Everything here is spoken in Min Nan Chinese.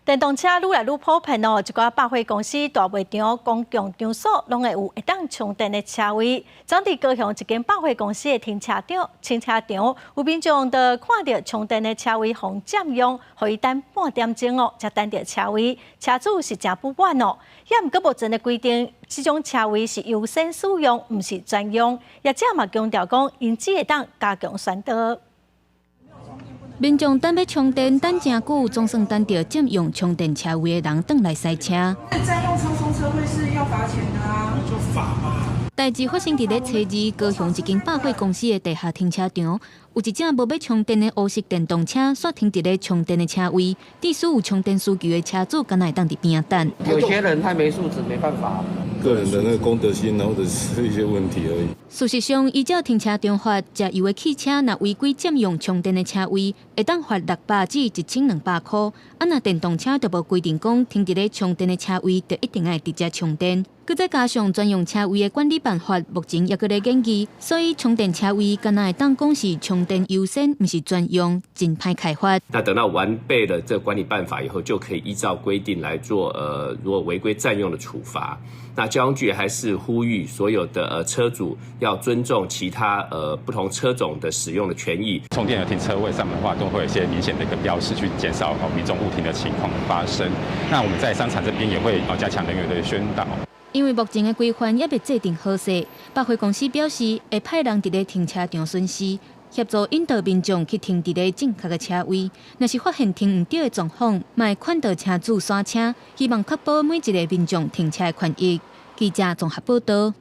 電動車愈來愈普遍哦，一寡百貨公司、大賣場、公共場所攏會有會當充電的車位。昨佇高雄一間百貨公司的停車場，有民眾就看著充電的車位予佔用，予伊等半點鐘哦，才等著車位。車主是誠不滿哦，也毋過目前的規定，這種車位是優先使用，毋是專用。業者嘛強調講，𪜶只會當加強宣導。民眾等欲充電等誠久，總算等著佔用充電車位的人轉來駛車。佔用充充車位是要罰錢的啊！就罰嘛。代誌發生佇咧初二高雄一間百貨公司的地下停車場，有一隻無欲充電的烏色電動車，煞停佇咧充電的車位，致使有充電需求的車主敢若會當佇邊仔等。有些人太沒素質，沒辦法。個人的那個公德心，或者是一些問題而已。事實上，依照停車場法，食油的汽車若違規佔用充電的車位，會當罰600至1200箍。啊，若電動車就無規定講停佇咧充電的車位就一定愛直接充電。閣再加上專用車位的管理辦法，目前猶閣咧研議，所以充電車位敢若會當講是充電優先，毋是專用，真歹開罰。那等到完備了這個管理辦法以後，就可以依照規定來做，如果違規佔用的處罰。那交通局還是呼籲所有的車主要尊重其他不同車種的使用的權益。充電的停車位上面的話，都會有一些明顯的一個標識，去減少民眾誤停的情況發生。那我們在商場這邊也會加強人員的宣導。因為目前的規範猶未制定好勢，百貨公司表示會派人佇咧停車場巡視，協助引導民眾去停佇咧正確的車位。若是發現停毋著的狀況，嘛會勸導車主徙車，希望確保每一个民眾停車的權益。記者綜合報導。